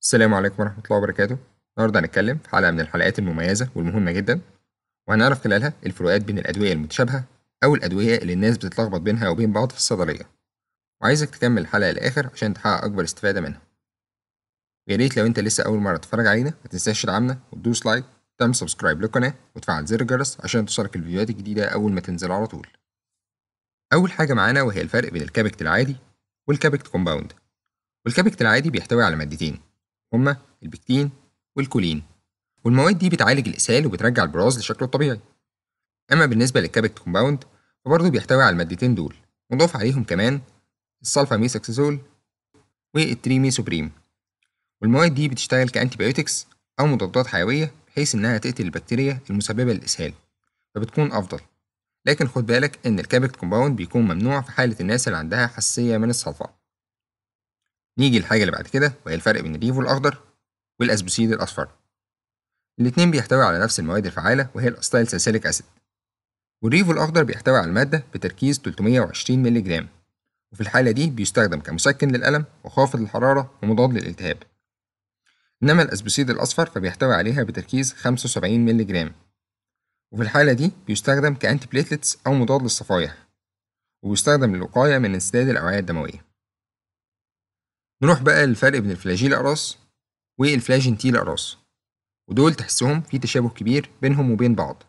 السلام عليكم ورحمة الله وبركاته. النهاردة هنتكلم في حلقة من الحلقات المميزة والمهمة جدا، وهنعرف خلالها الفروقات بين الأدوية المتشابهة أو الأدوية اللي الناس بتتلخبط بينها وبين بعض في الصيدلية. وعايزك تكمل الحلقة للآخر عشان تحقق أكبر استفادة منها. ويا ريت لو أنت لسه أول مرة تتفرج علينا ما تنساش تدعمنا وتدوس like وتعمل subscribe للقناة وتفعل زر الجرس عشان توصلك الفيديوهات الجديدة أول ما تنزل على طول. أول حاجة معانا وهي الفرق بين الكابكت العادي والكابكت compound. والكابكت العادي بيحتوي على مادتين هما البكتين والكولين، والمواد دي بتعالج الإسهال وبترجع البراز لشكله الطبيعي. أما بالنسبة للكابكت compound فبرضه بيحتوي على المادتين دول، مضاف عليهم كمان ال sulfamethoxazole وال trimethoprim، والمواد دي بتشتغل ك antibiotics أو مضادات حيوية بحيث إنها تقتل البكتيريا المسببة للإسهال، فبتكون أفضل. لكن خد بالك إن الكابكت compound بيكون ممنوع في حالة الناس اللي عندها حساسية من السلفا. نيجي للحاجة اللي بعد كده وهي الفرق بين الريفو الأخضر والأسبوسيد الأصفر. الاتنين بيحتوي على نفس المواد الفعالة وهي ال acetylsalicylic acid. والريفو الأخضر بيحتوي على المادة بتركيز 320 مللي جرام، وفي الحالة دي بيستخدم كمسكن للألم وخافض للحرارة ومضاد للالتهاب. إنما الأسبوسيد الأصفر فبيحتوي عليها بتركيز 75 مللي جرام، وفي الحالة دي بيستخدم ك antiplatelets أو مضاد للصفائح، وبيستخدم للوقاية من انسداد الأوعية الدموية. نروح بقى للفرق بين الفلاجيل أقراص والفلاجنتيل أقراص، ودول تحسهم في تشابه كبير بينهم وبين بعض.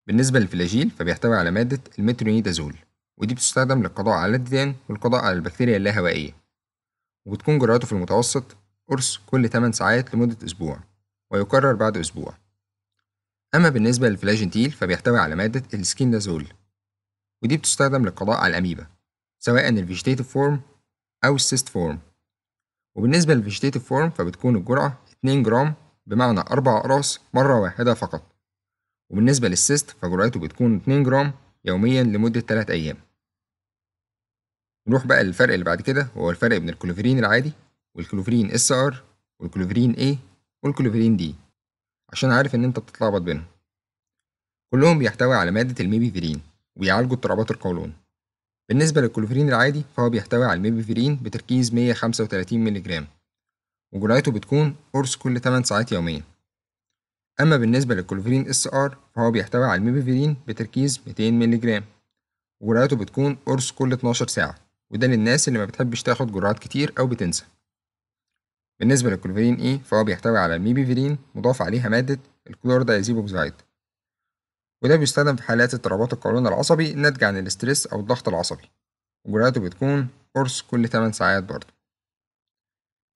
بالنسبة للفلاجيل فبيحتوي على مادة المترونيدازول، ودي بتستخدم للقضاء على الديدان والقضاء على البكتيريا اللاهوائية، وبتكون جرعته في المتوسط قرص كل 8 ساعات لمدة أسبوع ويكرر بعد أسبوع. أما بالنسبة للفلاجنتيل فبيحتوي على مادة السكيندازول، ودي بتستخدم للقضاء على الأميبا سواء ال vegetative form أو ال cyst form. وبالنسبة لل vegetative form فبتكون الجرعة 2 جرام بمعنى 4 أقراص مرة واحدة فقط. وبالنسبة لل cyst فجرعته بتكون 2 جرام يوميا لمدة 3 أيام. نروح بقى للفرق اللي بعد كده وهو الفرق بين الكلوفرين العادي والكلوفرين SR والكلوفرين A والكلوفرين D، عشان عارف ان انت بتتلخبط بينهم. كلهم بيحتوي على مادة ال mebeverine وبيعالجوا اضطرابات القولون. بالنسبة للكلوفرين العادي فهو بيحتوي على ال mebeverine بتركيز 135 مللي جرام، وجرعته بتكون قرص كل 8 ساعات يوميا. أما بالنسبة للكلوفرين SR فهو بيحتوي على ال mebeverine بتركيز 200 مللي جرام، وجرعته بتكون قرص كل 12 ساعة، وده للناس اللي ما بتحبش تاخد جرعات كتير أو بتنسى. بالنسبة للكلوفرين A فهو بيحتوي على ال mebeverine مضاف عليها مادة ال chlordiazepoxide، وده بيستخدم في حالات اضطرابات القولون العصبي الناتجة عن ال stress أو الضغط العصبي، وجرعته بتكون قرص كل 8 ساعات برضه.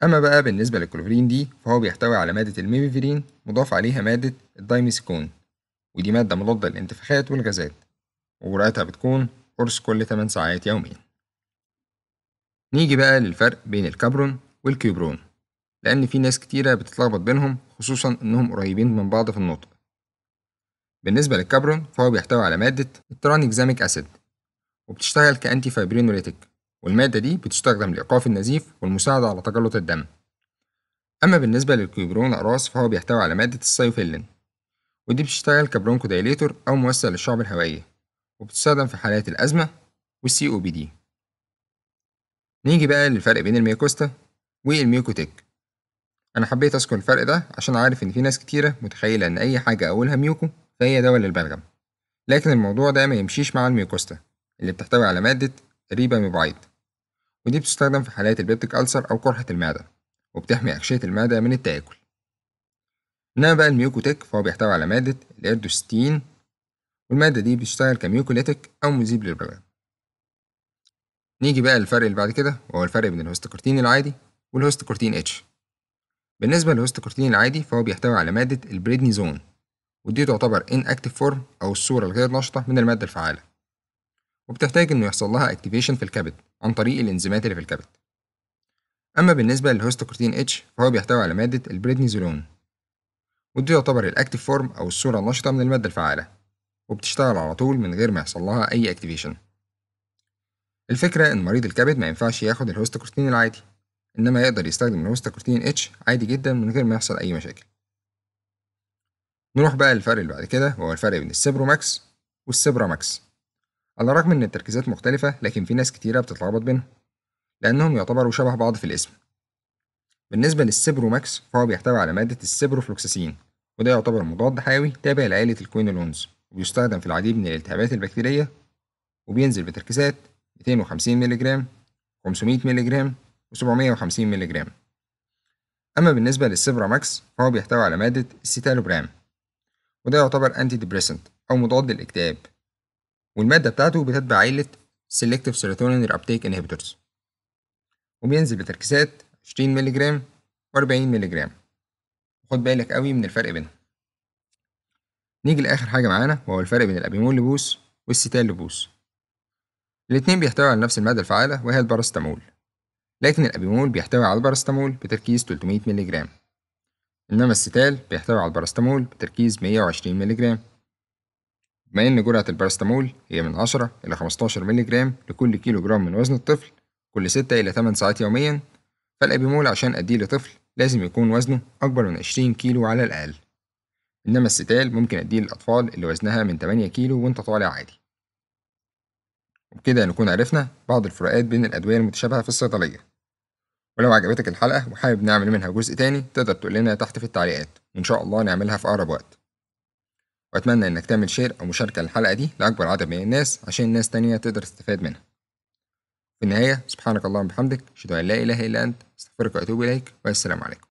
أما بقى بالنسبة للكلوفرين D فهو بيحتوي على مادة ال mebeverine مضاف عليها مادة ال dimethicone، ودي مادة مضادة للانتفاخات والغازات، وجرعتها بتكون قرص كل 8 ساعات يوميا. نيجي بقى للفرق بين الكابرون والكيوبرون، لأن في ناس كتيرة بتتلخبط بينهم خصوصا إنهم قريبين من بعض في النطق. بالنسبة للكابرون فهو بيحتوي على مادة ال tranexamic acid، وبتشتغل ك antifibrinolytic، والمادة دي بتستخدم لإيقاف النزيف والمساعدة على تجلط الدم. أما بالنسبة للكيوبرون أقراص فهو بيحتوي على مادة ال theophylline، ودي بتشتغل ك bronchodilator أو موسع للشعب الهوائية، وبتستخدم في حالات الأزمة وال COPD. نيجي بقى للفرق بين الميوكوستا والميوكوتيك. أنا حبيت أذكر الفرق ده عشان عارف إن في ناس كتيرة متخيلة إن أي حاجة أولها muco فهي دواء للبلغم، لكن الموضوع ده ما يمشيش مع الميوكوستا اللي بتحتوي على مادة rebamipide، ودي بتستخدم في حالات ال peptic ulcer أو قرحة المعدة، وبتحمي أغشية المعدة من التآكل. إنما بقى الميوكوتيك فهو بيحتوي على مادة ال erdosteine، والمادة دي بتشتغل ك mucolytic أو مذيب للبلغم. نيجي بقى للفرق اللي بعد كده وهو الفرق بين الهوستوكورتين العادي والهوستوكورتين H. بالنسبة للهوستوكورتين العادي فهو بيحتوي على مادة البريدنيزون، ودي تعتبر inactive form أو الصورة الغير نشطة من المادة الفعالة، وبتحتاج إنه يحصل لها activation في الكبد عن طريق الإنزيمات اللي في الكبد. أما بالنسبة للهوستوكورتين H فهو بيحتوي على مادة البريدنيزولون، ودي تعتبر ال active form أو الصورة النشطة من المادة الفعالة، وبتشتغل على طول من غير ما يحصل لها أي activation. الفكرة إن مريض الكبد ما ينفعش ياخد الهوستوكورتين العادي، إنما يقدر يستخدم الهوستوكورتين H عادي جدا من غير ما يحصل أي مشاكل. نروح بقى للفرق اللي بعد كده وهو الفرق بين السيبروماكس والسيبراماكس. على الرغم إن التركيزات مختلفة لكن في ناس كتيرة بتتلخبط بينهم لأنهم يعتبروا شبه بعض في الاسم. بالنسبة للسيبروماكس فهو بيحتوي على مادة السيبروفلوكساسين، وده يعتبر مضاد حيوي تابع لعائلة ال quinolones، وبيستخدم في العديد من الالتهابات البكتيرية، وبينزل بتركيزات 250 مللي جرام، 500 مللي جرام، و750 مللي جرام. أما بالنسبة للسيبراماكس فهو بيحتوي على مادة السيتالوبرام، وده يعتبر antidepressant أو مضاد للاكتئاب، والمادة بتاعته بتتبع عائلة Selective Serotonin Reuptake Inhibitors، وبينزل بتركيزات 20 مللي جرام و40 مللي جرام. خد بالك قوي من الفرق بينهم. نيجي لآخر حاجة معانا، وهو الفرق بين الأبيمول لبوس والسيتال لبوس. الاتنين بيحتوي على نفس المادة الفعالة وهي الباراسيتامول، لكن الأبيمول بيحتوي على الباراسيتامول بتركيز 300 مللي جرام، إنما السيتال بيحتوي على الباراسيتامول بتركيز 120 مللي جرام. بما إن جرعة الباراسيتامول هي من 10 إلى 15 مللي جرام لكل كيلو جرام من وزن الطفل كل 6 إلى 8 ساعات يوميا، فالأبيمول عشان أديه لطفل لازم يكون وزنه أكبر من 20 كيلو على الأقل، إنما السيتال ممكن أديه للأطفال اللي وزنها من 8 كيلو وأنت طالع عادي. وبكده نكون عرفنا بعض الفروقات بين الأدوية المتشابهة في الصيدلية. ولو عجبتك الحلقة وحابب نعمل منها جزء تاني تقدر تقول لنا تحت في التعليقات، وإن شاء الله نعملها في أقرب وقت. وأتمنى إنك تعمل share أو مشاركة للحلقة دي لأكبر عدد من الناس عشان الناس تانية تقدر تستفاد منها. في النهاية سبحانك اللهم وبحمدك، أشهد أن لا إله إلا أنت، أستغفرك وأتوب إليك، والسلام عليكم.